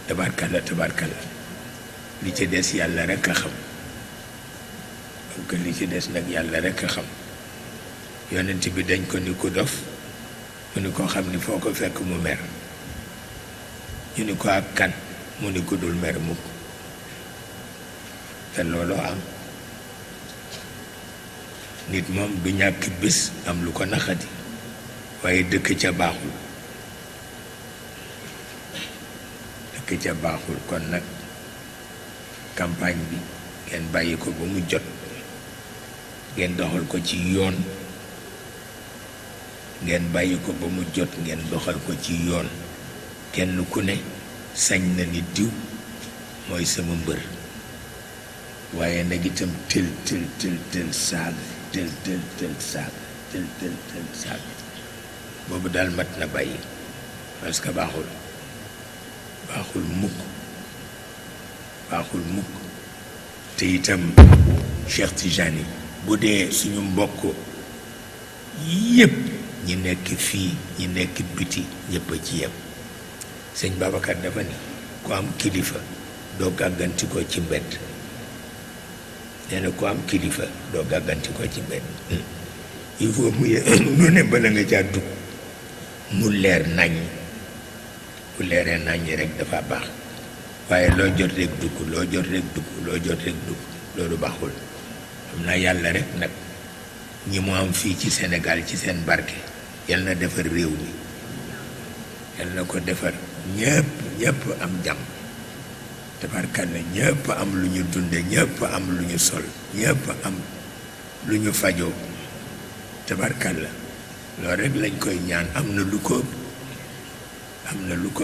tabarkalla tabarkalla li ci des yàlla rekk a xam donc li ci des nag yàlla rekk a xam yonent bi dañ ko ni ku dof mu ni ko xam ni foo ko fekk mu mer ñu ni ko ak kan mu ni ko dul mer mukk te loolu am nit moom du ñàkk bés am lu ko naxati waaye dëkk ca baaxul dëkk ca baaxul kon nag campagne bi ngeen bàyyi ko ba mu jot ngeen doxal ko ci yoon ngeen bàyyi ko ba mu jot ngeen doxal ko ci yoon kenn ku ne sañ na ni diw mooy sama mbër waaye nag itam tël saag tël saag boobu daal mat na bàyyi parce que baaxul mukk te itam Cheikh Tijani bu dee suñu mbokk yépp ñi nekk fii ñi nekk biti ñépp a ci yem sëñ Babacar dafa ni ku am kilifa doo gàgganti ko ci mbedd nee na ku am kilifa doo gàgganti ko ci mbedd il faut mu lu ne bala nga caa dugg mu leer nañ bu leeree nañ rek dafa baax waaye loo jot rek dugg loolu baaxul xam naa yàlla rek nag ñi mu am fii ci Sénégal ci seen barke yal na defar réew mi yal na ko defar ñëpp am jàmm tabarkalla ñëpp am lu ñu dunde ñëpp am lu ñu sol ñëpp am lu ñu fajoo tabarkalla loolu rek lañ koy ñaan am na lu ko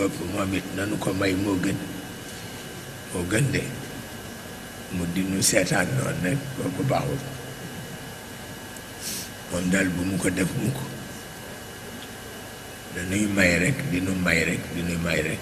ëpp moom it nanu ko may moo gën de mu di nu seetaan noonu rek kooku baaxul moom daal bu mu ko def mu ko dañuy may rek di nu may rek